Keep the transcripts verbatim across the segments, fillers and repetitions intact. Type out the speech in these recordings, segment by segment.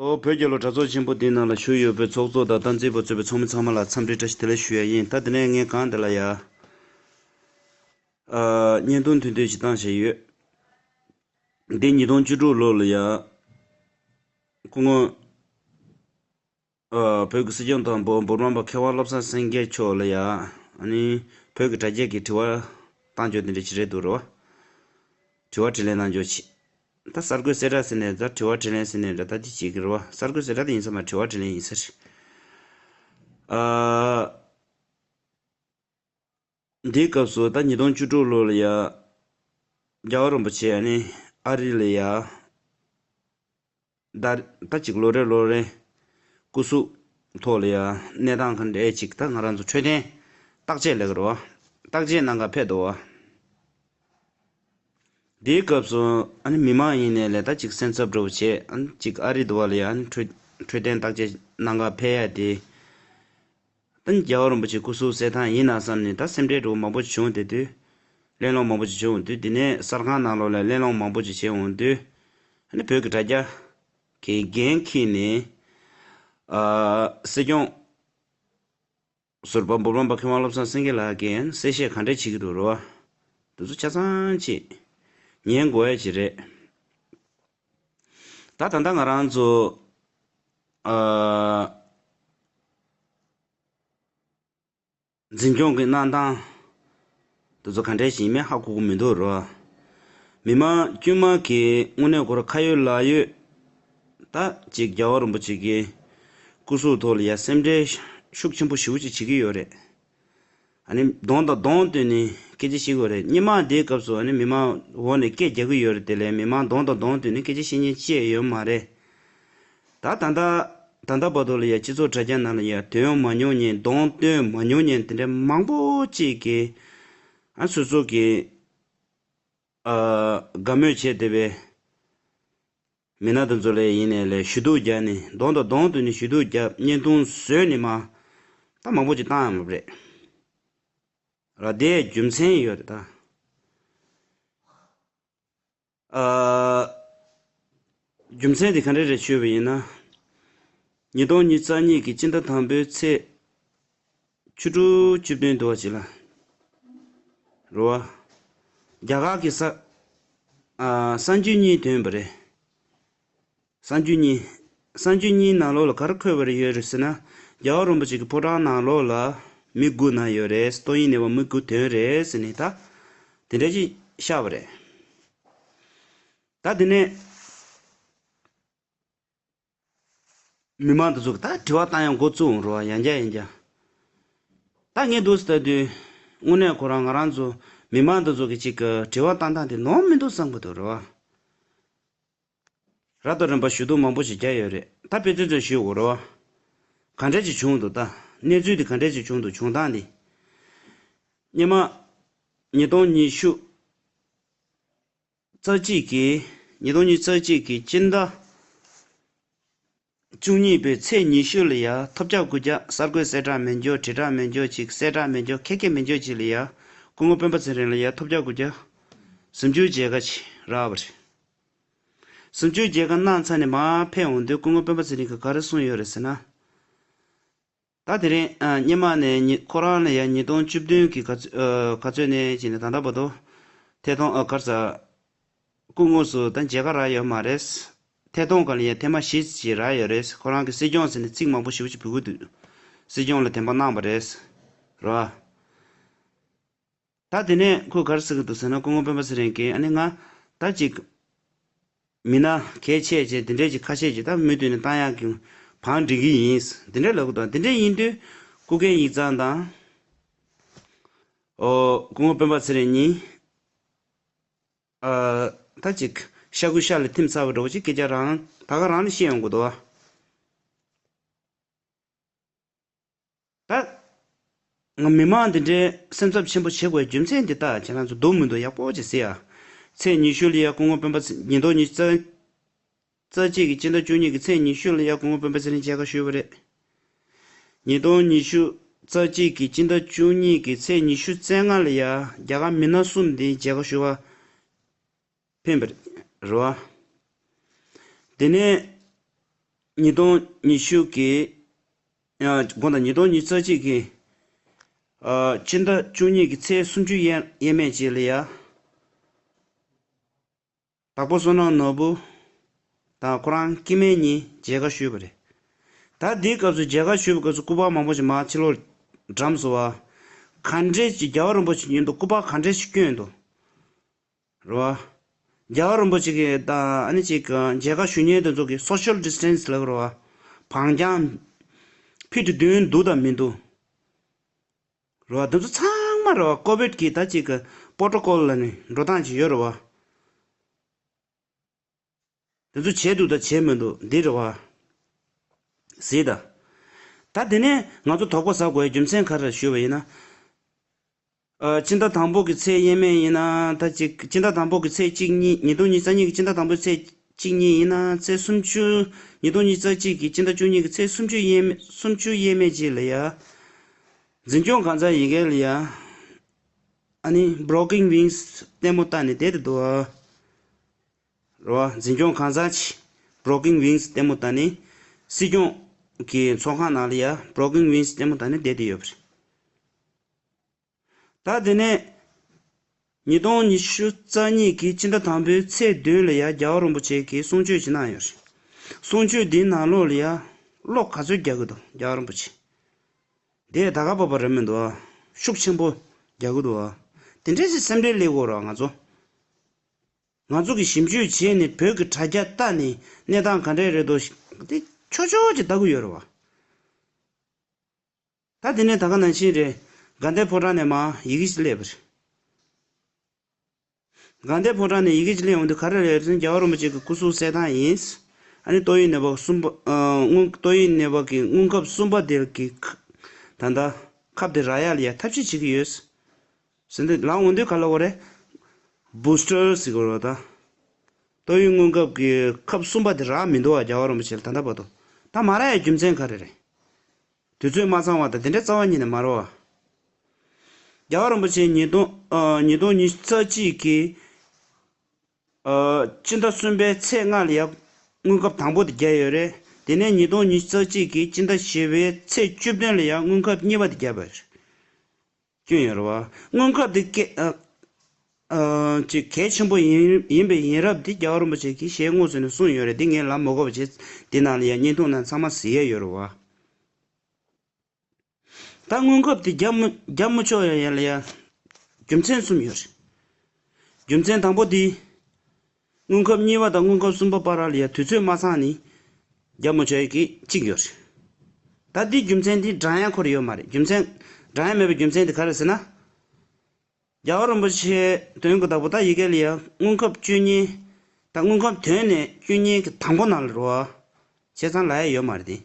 ཨོ། བོད་རྒྱལ་ལོ་གྲྭ་ཚོགས་ཆེན་པོ་འདིའི་ནང་ལ་བཞུགས་ཡོད་པའི་ཚོགས་གཙོ་དང་སྟངས་འཛིན་པ་གཙོས་པའི་ཚོགས་མི་ཚང་མ་ལ་འཚམས་འདྲི་བཀྲ་ཤིས་བདེ་ལེགས་ཞུ་ཡ་ཡིན། ད་དེ་ནས་ངས་གང་དེ་ལ་ཡ། ཨ། བརྙན་ཐུང་ཐུང་ཐུང་ཞིག་བཏང་བཞག་ཡོད། འདི་ཉིས་སྟོང་བཅུ་དྲུག་ལོ་ལ་ཡ། སྐུ་ངོ་ཨ། བོད་ཀྱི་སྲིད་སྐྱོང་དང་འབུམ་འབུམ་རམས་པ་མཁས་དབང་བློ་བཟང་སེང་གེ་མཆོག་ལ་ཡ། ཨ་ནི་བོད་ཀྱི་དྲ་རྒྱ་གི་དྲི་བ་བཏང་ཕྱོགས་དེ་འདྲ་ཅིག་རེད་འདུག་རེད་བ། དྲི་བ་དྲིས་ལན་གནང་ཕྱོགས་ཅིག་ད་གསར་འགོད་གསལ་བསྒྲགས་ཟེར་ནས་ད་དྲི་བ་དྲིས་ལན་ཟེར་ནས་འདྲ་ད་དེ་བྱེད་ཀྱི་རེད་བ། གསར་འགོད་གསལ་བསྒྲགས་དེ་ཡིན་ས་མ་དྲི་བ་དྲིས་ལན་ཡིན་ས་རེད། ཨ། འདིའི་སྐབས་སུ་ད་ཉིས་སྟོང་བཅུ་དྲུག་ལོ་ལ་ཡ། རྒྱལ་བ་རིན་པོ་ཆེ་ཨ་ནི་ཨ་རི་ལ་ཡ། ད་ད་ཅིག་ལོ་རེ་ལོ་རེ་སྐུ་གཟུགས་ཐོག་ལ་ཡ་གནས་སྟངས་ག་འདྲས་ཅིག་ད་ང་རང་ཚོ་འཕྲོད་བསྟེན་བརྟག་དཔྱད་ལས་ཀ་རེད་བ། བརྟག་དཔྱད་གནང་ག་ཕེབས་འདུག་བ། དེའི་སྐབས་སུ་ཨ་ནི་མི་མང་ཡིན་ནའི་ལས་ད་ཅིག་སེམས་འཚབ་འདྲ་བོ་བྱས། ཨ་ནི་ཅིག་ཨ་རི་འདྲ་བ་ལ་ཡ་ཨ་ནི་འཕྲོད་འཕྲོད་བསྟེན་བརྟག་དཔྱད་གནང་ག་ཕེབས་ཡ་དེ། ད་རྒྱལ་བ་རིན་པོ་ཆེ་སྐུ་གཟུགས་གསལ་ཐང་ཡིན་ན་བསམ་ནས་ད་སེམས་ཁྲལ་འདྲ་བོ་མང་པོ་ཞིག་བྱུང་། དེ་དུས་གླེང་སློང་མང་པོ་ཞིག་བྱུང་། དུས་དེ་ནས་གསར་ཁང་ནང་ལོགས་ལ་གླེང་སློང་མང་པོ་ཞིག་བྱས་འོང་དུས། ཨ་ནི་བོད་ཀྱི་དྲ་རྒྱ་གི་འགན་འཁྱེར་ནས། ཨ། སྲིད་སྐྱོང་ཟུར་པ་འབུམ་རམས་པ་མཁས་དབང་བློ་བཟང་སེང་གེ་ལགས་ཀྱིས་གསལ་བཤད་ག་འདྲས་བྱེད་ཀྱི་འདུག་རེད་བ། དེ་ཚོ་ཆ་ཚང་ཅིག་ཉན་དགོས་ཡ་ཅིག་རེད། ད་ད་ལྟ་ང་རང་ཚོ། ཨ། འཛིན་སྐྱོང་གི་གནང་སྟངས་དེ་ཚོ་ག་འདྲས་ཞིག་ཡིན་མིན་ཧ་གོ་གི་མི་འདུག་རོ། མི་མང་དཀྱུས་མ་གིས་དངོས་གནས་ཁོ་རང་ཁ་ཡོད་ལག་ཡོད། ད་ཅིག་རྒྱལ་བ་རིན་པོ་ཆེ་གི་སྐུ་གཟུགས་ཐོག་ལ་ཡ་སེམས་ཁྲལ་ཤུགས་ཆེན་པོ་ཞེ་པོ་ཅིག་བྱེད་ཀྱི་ཡོད་རེད། ཨ་ནི་གདོང་དང་གདོང་བསྟན་ནས་སྐད་ཆ་བཤད་ཀྱི་ཡོད་རེད། སྔོན་མ་དེའི་སྐབས་སུ་ཨ་ནི་མི་མང་འོག་ནས་སྐད་རྒྱག་གི་ཡོད་རེད། དེ་ལས་མི་མང་གདོང་དང་གདོང་བསྟན་ནས་སྐད་ཆ་བཤད་མཁན་ཅིག་ཡོད་མ་རེད། ད་ད་ལྟ་ད་ལྟ་བར་དུ་ལ་ཡ་སྤྱི་ཚོགས་དྲ་རྒྱ་ནང་ལ་ཡ་དོན་མ་མྱོང་མཁན་གདོང་སྟོན་མ་མྱོང་མཁན་དེ་འདྲ་མང་པོ་ཅིག་གིས་ཨ་སོ་སོ་གི་ཨ་དགའ་མོས་བྱས་བསྡད་པའི་མི་སྣ་དེ་ཚོ་ལ་ཡིན་ནའི་ལས་ཞུ་གཏུག་རྒྱག་ནས་གདོང་དང་གདོང་བསྟན་ནས་ཞུ་གཏུག་རྒྱབ་བརྙན་ཐུང་བཟོས་ནས་མ་ད་མང་པོ་ཅིག་བཏང་ཡོད་མ་རེད། ར་དེའི་རྒྱུ་མཚན་ཡོད་རེད་ད། ཨ། རྒྱུ་མཚན་དེ་ག་འདྲ་རེད་ཞུས་པ་ཡིན་ན། ཉིས་སྟོང་ཉི་ཤུ་རྩ་གཉིས་ཀྱི་སྤྱི་ཟླ་དང་པོའི་ཚེས་བཅུ་དྲུག་བཅུ་བདུན་དུ་བ་ཅིག་ལ། རེད་བ། རྒྱ་གར་གྱི་ས། ཨ། གསར་འགྱུར་གཉིས་ཐོན་པ་རེད། གསར་འགྱུར་གཉིས། གསར་འགྱུར་གཉིས་ནང་ལོགས་ལ་ག་རེ་འཁོད་པ་རེ་ཡོད་རེད་ཟེར་ན། རྒྱལ་བ་རིན་པོ་ཆེ་གི་ཕོ་བྲང་ནང་ལོགས་ལ་མི་དགུ་ན་ཡོད་རེད། ཏོག་དབྱིབས་ནད་པ་མི་དགུ་ཐོན་རེད་ཟེར་ནས་ད། དེ་འདྲ་ཅིག་བཞག་པ་རེད། ད་དེ་ནས་མི་མང་དེ་ཚོ་གི་ད་དྲི་བ་བཏང་ཡང་འགོ་བཙུགས་འོང་རོ་ཡང་བསྐྱར་ཡང་བསྐྱར། ད་ངས་འདུག་ཟེར་ལྟ་དུས། དངོས་གནས་ཁོ་རང་ང་རང་ཚོ་མི་མང་དེ་ཚོ་གི་ཅིག་གི་དྲི་བ་བཏང་སྟངས་དེ་ནོར་མི་འདུག་བསམ་གི་འདུག་རོ། རབ་དང་རིམ་པ་ཞུ་གཏུག་མང་པོ་ཞིག་བརྒྱབ་ཡོད་རེད། ད་དཔེ་མཚོན་ཙམ་ཞུ་དགོས་རེད་བ། ག་འདྲས་ཅིག་བྱུང་འདུག་ད། གནས་ཚུལ་དེ་ག་འདྲས་ཅིག་བྱུང་འདུག་བྱུང་སྟངས་དེ། སྔོན་མ། ཉིས་སྟོང་ཉི་ཤུ་རྩ་གཅིག་གི། ཉིས་སྟོང་ཉི་ཤུ་རྩ་གཅིག་གི་སྤྱི་ཟླ་བཅུ་གཉིས་པའི་ཚེས་ཉི་ཤུ་ལ་ཡ་ཐོལ་རྒྱག་རྐུབ་བཀྱག་གསར་འགོད་གསལ་བསྒྲགས་མེད་འགྱོ། དྲིལ་བསྒྲགས་མེད་འགྱོ་ཅིག་གསལ་བསྒྲགས་མེད་འགྱོ་ཁྱད་ཁྱད་མེད་འགྱོ་ཅིག་ལ་ཡ། སྐུ་ངོ་སྤེན་པ་ཚེ་རིང་ལ་ཡ་ཐོལ་རྒྱག་རྐུབ་བཀྱག་ཟིན་བྲིས་མཇལ་ཁ་ཅིག་རག་པ་རེད། ཟིན་བྲིས་མཇལ་ཁ་གནང་ཚར་ནས་མར་ཕེབས་འོང་དུས་སྐུ་ངོ་སྤེན་པ་ཚེ་རིང་གིས་ག་རེ་གསུངས་ཡོད་རེད་ཟེར་ན། ད་དེ་རིང་ཨ་སྔོན་མ་ནས་ཉི་ཁོ་རང་ལ་ཡང་ཉིས་སྟོང་བཅུ་བདུན་གྱི་ག་ཚོད་ཨ་ག་ཚོད་ནས་བྱས་ནས་ད་ལྟ་བར་དུ་ཐད་གཏོང་ཨ་ག་རེ་ཟ། སྐུ་དངོས་སུ་ད་མཇལ་ཁ་རག་ཡོད་མ་རེད། ཐད་གཏོང་སྒང་ལ་ཡང་ཐེངས་མ་བཞི་ཅིག་རག་ཡོད་རེད། ཁོ་རང་གིས་སྲིད་སྐྱོང་ཟེར་ནས་ཚིག་མང་པོ་ཞེ་པོ་ཅིག་འབོད་ཀྱི་འདུག་སྲིད་སྐྱོང་ལ་དེ་འབོད་གནང་བ་རེད། རེད་བ། ད་དེ་ནས་ཁོས་ག་རེ་ཟེར་གྱི་འདུག་ཟེར་ན། སྐུ་ངོ་སྤེན་པ་ཚེ་རིང་གིས་ཨ་ནི་ང་ད་ཅིག་མི་སྣ་གལ་ཆེ་ཆེ་དེ་འདྲས་ཀྱི་ཁ་ཤས་ཀྱིས་ད་མུ་མཐུད་ནས་བཏང་ཡག་གི་བང་སྒྲིག་གི་ཡིན། དེ་འདྲས་ལབ་གི་འདུག་དེ་འདྲས་ཡིན་དུས་སྐུ་སྒེར་ཡིག་ཚང་དང་། ཨོ། སྐུ་ངོ་སྤེན་པ་ཚེ་རིང་གཉིས། ཨ། ད་ཅིག་ཤ་ཁུ་ཤ་ལ་ཐིམ་ཚར་བ་འདྲ་བོ་ཅིག་སྐད་ཆ་རང་ད་ག་རང་ནས་བཤད་ཡོང་གི་འདུག་བ། ད། ང་མི་མང་འདི་འདྲའི་སེམས་འཚབ་ཆེན་པོ་བྱེད་དགོས་རྒྱུ་མཚན་འདི་ལྟ་ཁྱེད་རང་ཚོ་འདུག་མི་འདུག་ཡག་པོ་ཅིག་གཟིགས་ཨ། ཚེས་ཉི་ཤུ་ལ་ཡ་སྐུ་ངོ་སྤེན་པ་ཚེ་ཉིས་སྟོང་ཉི་ཤུ་རྩ་གཅིག་གི་སྤྱི་ཟླ་བཅུ་གཉིས་ཀྱི་ཚེས་ཉི་ཤུ་ལ་ཡ་སྐུ་ངོ་སྤེན་པ་ཚེ་རིང་མཇལ་ཁ་ཞུས་པ་རེད། ཉིས་སྟོང་ཉི་ཤུ་རྩ་གཅིག་གི་སྤྱི་ཟླ་བཅུ་གཉིས་ཀྱི་ཚེས་ཉི་ཤུ་རྩ་ལྔ་ལ་ཡ་རྒྱ་གར་མི་སྣ་གསུམ་འདི་མཇལ་ཁ་ཞུ་བ་ཕེབས་པ་རེད་བ། དེ་ནས་ ཉིས་སྟོང་ཉི་ཤུ་གི། ཨ། དགོངས་དག་ཉིས་སྟོང་ཉི་ཤུ་རྩ་གཅིག་གི། ཨ། སྤྱི་ཟླ་བཅུ་གཉིས་ཀྱི་ཚེས་སུམ་ཅུ་ཡས་ཡས་མས་ཅིག་ལ་ཡ། དྭགས་པོ་བསོད་ནམས་ནོར་བུ་དང་ཁོ་རང་སྐྱེ་དམན་གཉིས་མཇལ་ཁ་ཞུས་པ་རེད། ད་འདིའི་སྐབས་སུ་མཇལ་ཁ་ཞུས་པའི་སྐབས་སུ་སྐུ་པར་མང་པོ་ཞིག་མར་ཕྱི་ལོགས་བཀྲམ་སོང་བ། ག་འདྲས་ཀྱི་རྒྱལ་བ་རིན་པོ་ཆེ་མཉམ་དུ་སྐུ་པར་ག་འདྲས་ཤིག་བསྐྱོན་འདུག་རེད་བ། རྒྱལ་བ་རིན་པོ་ཆེ་གིས་ད་ཨ་ནི་ཅིག་མཇལ་ཁ་ཞུ་མཁན་དེ་ཚོ་གིས་social distance ལབ་རེད་བ། བང་རྐྱང་ཕི་ཊི་བདུན་འདུག་དང་མི་འདུག་རེད་བ། དེ་ཚོ་ཚང་མ་རེད་བ། ཀོ་བིཌ་གི་ད་ཅིག་གི་པོ་རོ་ཊོ་ཀོལ་ལ་ནི་འགྲོ་སྟངས་ཅིག་ཡོད་རེད་བ། དེ་ཚོ་བྱས་འདུག་དང་བྱས་མི་འདུག་འདི་རེད་བ། གཟིགས་དང་། ད་དེ་ནས་ང་ཚོ་དོགས་པ་ཟ་དགོས་རྒྱུ་མཚན་ག་རེ་ཞུས་པ་ཡིན་ན། ཨ། སྤྱི་ཟླ་དང་པོ་གི་ཚེས་ཡས་མས་ཡིན་ན་ད་ཅིག་སྤྱི་ཟླ་དང་པོ་གི་ཚེས་གཅིག་གཉིས། ཉིས་སྟོང་ཉི་ཤུ་རྩ་གཉིས་ཀྱི་སྤྱི་ཟླ་དང་པོའི་ཚེས་གཅིག་གཉིས་ཡིན་ན་ཚེས་སུམ་ཅུ། ཉིས་སྟོང་ཉི་ཤུ་རྩ་གཅིག་གི་སྤྱི་ཟླ་བཅུ་གཉིས་ཀྱི་ཚེས་སུམ་ཅུ་ཡས་མས། སུམ་ཅུ་ཡས་མས་ཅིག་ལ་ཡ། འཛིན་སྐྱོང་ཁང་ཚན་ཡི་གེ་ལ་ཡ། ཨ་ནི་broken wings ལྟད་མོ་ལྟ་ནས་བསྡད་དེ་འདུག་ཨ། རེད་བ། འཛིན་སྐྱོང་ཁང་ཚན་གྱི་broken wings ལྟད་མོ་ལྟ་ནས། སྲིད་སྐྱོང་གི་ཚོགས་ཁང་ནང་ལ་ཡ་broken wings ལྟད་མོ་ལྟ་ནས་བསྡད་དེ་ཡོད་པ་རེད། ད་དེ་ནས་ཉིས་སྟོང་ཉི་ཤུ་རྩ་གཉིས་ཀྱི་སྤྱི་ཟླ་དང་པོའི་ཚེས་བདུན་ལ་ཡ་རྒྱལ་བ་རིན་པོ་ཆེ་གིས་གསུང་ཆོས་ཅིག་གནང་ཡོད་རེད། གསུང་ཆོས་འདིའི་ནང་ལོགས་ལ་ཡ་བློ་ག་ཚོད་རྒྱག་གི་འདུག་རྒྱལ་བ་རིན་པོ་ཆེ། དེ་ད་ག་བབ་པ་རེད་མི་འདུག་ཨ། ཤུགས་ཆེན་པོ་རྒྱག་གི་འདུག་ཨ། དེ་འདྲས་ཞིག་སེམས་ཁྲལ་སླེབས་དགོས་རེད་ང་ཚོ། ང་ཚོ་གིས་ཞིབ་འཇུག་བྱས་ནས་བོད་ཀྱི་དྲ་རྒྱ་ལྟ་ནས་གནས་སྟངས་ག་འདྲས་རེད་འདུག་དེ་ཆོག་ཆོག་ཅིག་ལྟ་གི་ཡོད་རེད་བ། ད་དེ་ནས་ད་ག་ནང་བཞིན་རེད། དགའ་ལྡན་ཕོ་བྲང་ནས་མར་ཡི་གེ་ཞིག་སླེབས་པ་རེད། དགའ་ལྡན་ཕོ་བྲང་ནས་ཡི་གེ་ཅིག་སླེབས་ཡོང་དུས་ག་རེ་རེད་ཟེར་ན་རྒྱལ་བ་རིན་པོ་ཆེ་གི་སྐུ་གཟུགས་གསལ་ཐང་ཡིན། ཨ་ནི་ཏོག་དབྱིབས་ནད་པ་གསུམ་པ། ཨ། སྔོན། ཏོག་དབྱིབས་ནད་པ་གི་སྔོན་ཁབ་གསུམ་པ་དེ་གི་ཁ། ད་ལྟ་ཁབ་དེ་རག་ཡག་ལ་ཡ་ཐབས་ཤེས་བྱེད་ཀྱི་ཡོད་ཟེར་འདི་ལབ་འོང་དུས་ག་ལབ་དགོས་རེད། བུ་སི་ཊར་ཟེར་དགོས་རེད་བ་ད། ཏོག་དབྱིབས་སྔོན་ཁབ་ཀྱི་ཁབ་གསུམ་པ་དེ་རག་མི་འདུག་བ་རྒྱལ་བ་རིན་པོ་ཆེ་ལ་ད་ལྟ་བར་དུ། ད་མ་རག་ཡག་རྒྱུ་མཚན་ག་རེ་རེད། དུས་ཚོད་མ་ཚང་བ་དང་དེ་འདྲའི་རྩ་བ་ཉིད་ནས་མ་རེད་བ། རྒྱལ་བ་རིན་པོ་ཆེ་ཉིས་སྟོང་། ཨ། ཉིས་སྟོང་ཉི་ཤུ་རྩ་གཅིག་གི། ཨ། སྤྱི་ཟླ་གསུམ་པའི་ཚེས་ལྔ་ལ་ཡ་སྔོན་ཁབ་དང་པོ་དེ་བརྒྱབ་ཡོད་རེད། དེ་ནས་ཉིས་སྟོང་ཉི་ཤུ་རྩ་གཅིག་གི་སྤྱི་ཟླ་བཞི་པའི་ཚེས་བཅུ་བདུན་ལ་ཡ་སྔོན་ཁབ་གཉིས་པ་དེ་བརྒྱབ་པ་རེད། སྐྱོན་ཡོད་རེད་བ། སྔོན་ཁབ་དེ་གལ། ཨ། ཨ། ཅིག་གལ་ཆེན་པོ་ཡིན་ཡིན་པའི་ཡིན་རབས་འདི་རྒྱལ་བ་རིན་པོ་ཆེ་གིས་ཞལ་དངོས་སུ་ནས་གསུངས་ཡོད་རེད། འདི་ངས་ལབ་མ་དགོས་པ་བྱས། འདི་ནང་ལ་ཡང་བརྙན་ཐུང་ནང་ཚང་མ་གཟིགས་ཡས་ཡོད་རེད་བ། ད་སྔོན་ཁབ་དེ་བརྒྱབ་མ་བརྒྱབ་མ་ཆོག་ཡ་ཡ་ལ་ཡ་རྒྱུ་མཚན་གསུམ་ཡོད་རེད། རྒྱུ་མཚན་དང་པོ་དེ། སྔོན་ཁབ་གཉིས་པ་དང་སྔོན་ཁབ་གསུམ་པ་བར་ལ་ཡ་དུས་ཚོད་མ་ཚང་ནི་རྒྱབ་མ་ཆོག་ཡ་གི་གཅིག་ཡོད་རེད། ད་འདི་རྒྱུ་མཚན་འདི་འགྲང་ཡ་ཁོ་ར་ཡོད་མ་རེད། རྒྱུ་མཚན་འགྲང་ཡ་མེད་པའི་རྒྱུ་མཚན་དེ་ག་རེ་ཟེར་ན། རྒྱལ་བ་རིན་པོ་ཆེ་དོན་གྱི་བདག་པོ་ད་ཡི་གེ་ལ་ཡ་སྔོན་ཁབ་བཅུ་གཉིས། ད་སྔོན་ཁབ་དོན་ནས་བཅུ་གཉིས་ཀྱི་དང་པོ་ནང་ལ་རོ། བྱས་ཙང་ལབ་ཡ་ཡོད་མ་རེད་དེ།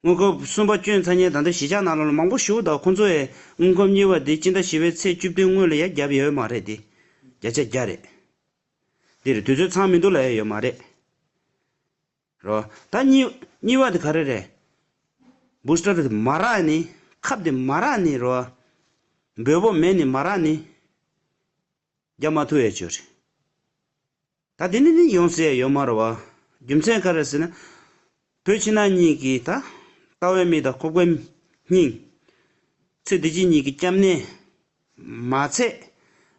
སྔོན་ཁབ་གསུམ་པ་བསྐྱོན་ཚར་ཉིན་ད་ལྟ་གཞིས་ཆགས་ནང་ལོགས་ལ་མང་པོ་ཞེ་པོ་འདུག་ཁོང་ཚོ་ཡས་སྔོན་ཁབ་གཉིས་པ་དེ་སྤྱི་ཟླ་བཞི་པའི་ཚེས་བཅུ་བདུན་སྔོན་ལ་ཡ་བརྒྱབ་ཡོད་མ་རེད་དེ། བརྒྱ་ཆ་བརྒྱ་རེད། འདི་རེད། དུས་ཚོད་ཚང་མི་འདུག་ལབ་ཡ་ཡོད་མ་རེད། རོ། ད་གཉིས་གཉིས་པ་དེ་ག་རེ་རེད། བུ་སི་ཊར་དེ་མ་རག་ནི། ཁབ་དེ་མ་རག་ནི་རོ། འབོལ་པོ་མེད་ནི་མ་རག་ནི། རྒྱག་མ་ཐུབ་ཡ་ཅིག་རེད། ད་དེ་ནི་ནི་ཡོང་ཟེར་ཡ་ཡོད་མ་རེད་བ། རྒྱུ་མཚན་ག་རེ་ཟེར་ན། བོད་ཕྱི་ནང་གཉིས་ཀྱི་ད། ལྟ་བའི་མི་དང་ཁོག་པའི་སྙིང་། ཚེ་འདི་ཕྱི་གཉིས་ཀྱི་སྐྱབས་གནས། མ་ཚད།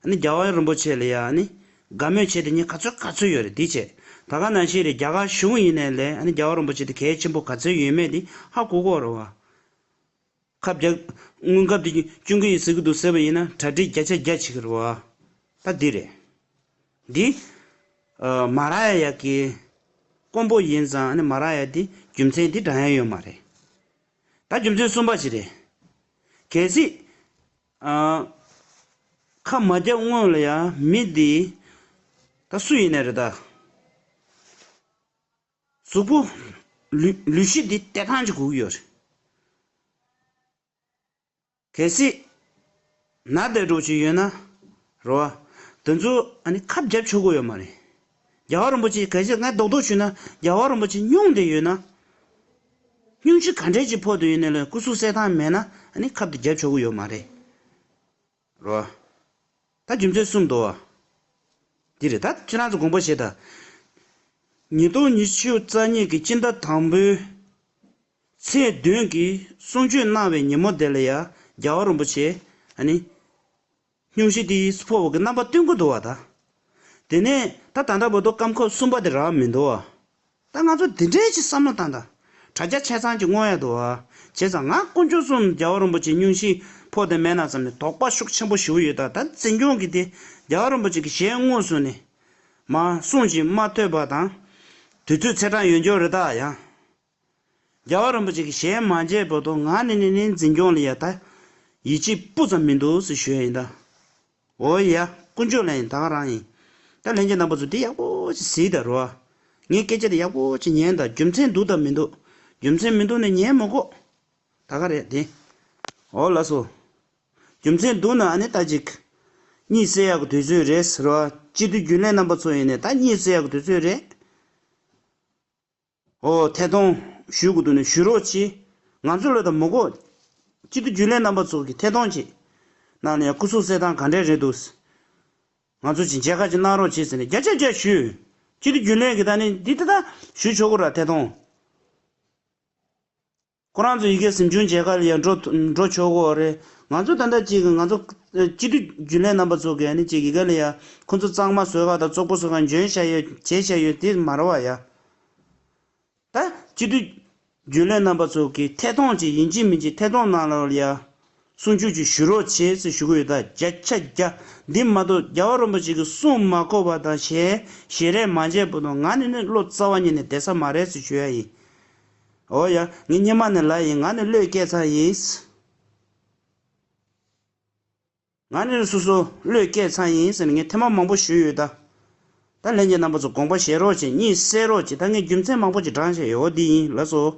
ཨ་ནི་རྒྱལ་བ་རིན་པོ་ཆེ་ལ་ཡ་ཨ་ནི། དགའ་མོས་བྱེད་དེ་ཉིད་ག་ཚོད་ག་ཚོད་ཡོད་རེད་འདི་བྱས། ད་ག་ནང་བཞིན་རེད། རྒྱ་གར་གཞུང་ཡིན་ནའི་ལས་ཨ་ནི་རྒྱལ་བ་རིན་པོ་ཆེ་དེ་གལ་ཆེན་པོ་ག་ཚོད་ཡོད་མེད་འདི་ཧ་གོ་གོ་རེད་བ། ཁབ་རྒྱག་སྔོན་ཁབ་དེ་སྐྱོན་གྱི་ཡིན་ཟེར་གི་འདུག་ཟེར་བ་ཡིན་ན་གྲ་སྒྲིག་བརྒྱ་ཆ་བརྒྱ་བྱེད་ཀྱི་རེད་བ། ད་འདི་རེད། འདི། ཨ། མ་རག་ཡ་ཡ་གི། དཀོན་པོ་ཡིན་ཙང་ཨ་ནི་མ་རག་ཡ་འདི་རྒྱུ་མཚན་འདི་འགྲང་ཡ་ཡོད་མ་རེད། ད་རྒྱུ་མཚན་གསུམ་པ་ཅིག་རེད། གལ་སྲིད། ཨ། ཁ་མ་རྒྱབ་སྔོན་ལ་ཡ་མི་འདི། ད་སུ་ཡིན་ནའི་རེད་ད། གཟུགས་པོ། ལུས་ལུས་ཤེས་འདི་བལྟས་སྟངས་ཅིག་དགོས་ཀྱི་ཡོད་རེད། གལ་སྲིད། ན་བསྡད་འགྲོ་ཅིག་ཡོད་ན། རེད་བ། དེ་ཚོ་ཨ་ནི་ཁབ་རྒྱབ་ཆོག་གི་ཡོད་མ་རེད། རྒྱལ་བ་རིན་པོ་ཆེ་གལ་སྲིད་ངས་རྡོག་རྡོག་ཞུས་ན་རྒྱལ་བ་རིན་པོ་ཆེ་སྙུང་བསྡད་ཡོད་ན། སྙུང་གཞི་ག་འདྲས་ཅིག་ཕོག་བསྡད་ཡོད་ནའི་ལས་སྐུ་གཟུགས་གསལ་ཐང་མེད་ན་ཨ་ནི་ཁབ་དེ་རྒྱབ་ཆོག་གི་ཡོད་མ་རེད། རེད་བ། ད་རྒྱུ་མཚན་གསུམ་འདུག་བ། འདི་རེད། ད་ཁྱེད་རང་ཚོ་དགོངས་པ་བཞེས་དང་། ཉིས་སྟོང་ཉི་ཤུ་རྩ་གཉིས་ཀྱི་སྤྱི་ཟླ་དང་པོའི་ཚེས་བདུན་གྱི་གསུང་ཆོས་གནང་བའི་ཉིན་མོ་དེ་ལ་ཡ། རྒྱལ་བ་རིན་པོ་ཆེ་ཨ་ནི་སྙུང་གཞི་དེ་ཕོག་པ་གི་རྣམ་པ་སྟོན་གྱི་འདུག་བ་ད། དེ་ནས་ད་ད་ལྟ་བར་དུ་སྐམ་ཁབ་གསུམ་པ་དེ་རག་མི་འདུག་བ། ད་ང་ཚོ་འདི་འདྲའི་ཅིག་བསམ་བློ་བཏང་དང་། དྲ་རྒྱ་ཆ་ཚང་ཅིག་སྔོག་ཡ་འདུག་བ། བྱས་ཙང་ང་དཀོན་མཆོག་གསུམ་རྒྱལ་བ་རིན་པོ་ཆེ་སྙུང་གཞི་ཕོག་དེ་མེད་ན་བསམ་ནས་དོགས་པ་ཤུགས་ཆེན་པོ་ཞེ་པོ་ཡོད། ད་ད་འཛིན་སྐྱོང་གི་དེ་རྒྱལ་བ་རིན་པོ་ཆེ་གི་ཞལ་དངོས་སུ་ནས་མ་གསུང་ཅིག་མ་ཐོས་པ་དང་། དུས་ཚོད་ཚེས་གྲངས་ཡོད་འཇོག་རེད་ད་ཡང་། རྒྱལ་བ་རིན་པོ་ཆེ་གི་ཞལ་མ་མཇལ་བར་དུ་ང་ནི་ནི་ནི་འཛིན་སྐྱོང་ལ་ཡ་ད་ཡིད་ཆེས་སྤུ་ཙམ་མི་འདུག་ཟེར་ཞུ་ཡ་ཡིན་ད། འོ་ཡ། དཀོན་མཆོག་ལ་ཡིན་ད་ག་རང་ཡིན། ད་ལྷན་རྒྱས་རྣམ་པ་ཚོ་འདི་ཡག་པོ་ཅིག་གཟིགས་ད་རོ། ངའི་སྐད་ཆ་འདི་ཡག་པོ་ཅིག་ཉན་ད། རྒྱུ་མཚན་འདུག་ད་མི་འདུག་རྒྱུ་མཚན་མི་འདུག་ནི་ཉན་མི་དགོས། ད་ག་རེད་དེ། འོ་ལགས་སོ། རྒྱུ་མཚན་འདུག་ན་ཨ་ནི་ད་ཅིག་གཉིད་སད་ཡག་གི་དུས་ཚོད་རེད་ཟེར་བ། སྤྱི་འཐུས་རྒྱུན་ལས་རྣམ་པ་ཚོ་ཡིན་ནས་ད་གཉིད་སད་ཡག་གི་དུས་ཚོད་རེད། ཨོ་ཐད་གཏོང་ཞུ་དགོས་འདུག་ནས་ཞུ་རོགས་གྱིས། ང་ཚོ་ལ་ད་མི་དགོས། སྤྱི་འཐུས་རྒྱུན་ལས་རྣམ་པ་ཚོ་གིས་ཐད་གཏོང་བྱེད། ནང་ནས་སྐུ་གཟུགས་གསལ་ཐང་ག་འདྲས་རེད་འདུག་ང་ཚོ་གྱིས་མཇལ་ཁ་ཅིག་གནང་རོགས་བྱེད་ཟེར་ནས་བརྒྱ་ཆ་བརྒྱ་ཞུས། སྤྱི་འཐུས་རྒྱུན་ལས་ཀྱིས་ད་ནི་འདི་ད་ད་ཞུ་ཆོག་གི་ར་ཐད་གཏོང་། ཁོ་རང་ཚོ་ཡི་གེ་གཟིམ་ཆུང་མཇལ་ཁ་ལ་ཡང་འགྲོ་འགྲོ་ཆོག་གི་རེད། ང་ཚོ་ད་ལྟ་ཅིག་ང་ཚོ་སྤྱི་འཐུས་རྒྱུན་ལས་རྣམ་པ་ཚོ་གིས་ནི་ཅིག་ཡི་གེ་ལ་ཡང་ཁོ་ཚོ་གཙང་མ་བཟོས་ག་དང་བཙོག་པོ་བཟོས་ག་འཇོན་བྱ་ཡོད་བྱས་བྱ་ཡོད་དེ་མ་རེད་བ་ཡ། ད་སྤྱི་འཐུས་རྒྱུན་ལས་རྣམ་པ་ཚོ་གིས་ཐད་གཏོང་ཅིག་ཡིན་གཅིག་མིན་གཅིག་ཐད་གཏོང་ནང་ལ་ཡ། གསུང་ཆོས་ཅིག་ཞུ་རོགས་བྱེད་ཟེར་ཞུ་གི་ཡོད། ད་བརྒྱ་ཆ་བརྒྱ། འདི་མ་གཏོགས་རྒྱལ་བ་རིན་པོ་ཆེ་གི་གསུང་མ་གོ་བ་དང་ཞལ་ཞལ་རས་མ་མཇལ་བར་དུ་ང་ནི་ནི་བློ་རྩ་བ་ཉིད་ནས་བདེ་ས་མ་རེད་ཟེར་ཞུ་ཡ་ཡིན། འོ་ཡ། ངས་སྙེ་མ་ནས་ལབ་ཡིན། ང་ནི་བློས་བཀལ་ཚར་ཡིན། ང་ནི་སོ་སོ་བློས་བཀལ་ཚར་ཡིན་ཟེར་ནས་ངས་ཐེངས་མ་མང་པོ་ཞུས་ཡོད་ད། ད་ལྷན་རྒྱས་རྣམ་པ་ཚོ་དགོངས་པ་བཞེས་རོགས་བྱེད། གཉིད་སད་རོགས་བྱེད། ད་ངས་རྒྱུ་མཚན་མང་པོ་ཅིག་དྲངས་བཞག་ཡོད། འོ་འདི་ཡིན། ལགས་སོ།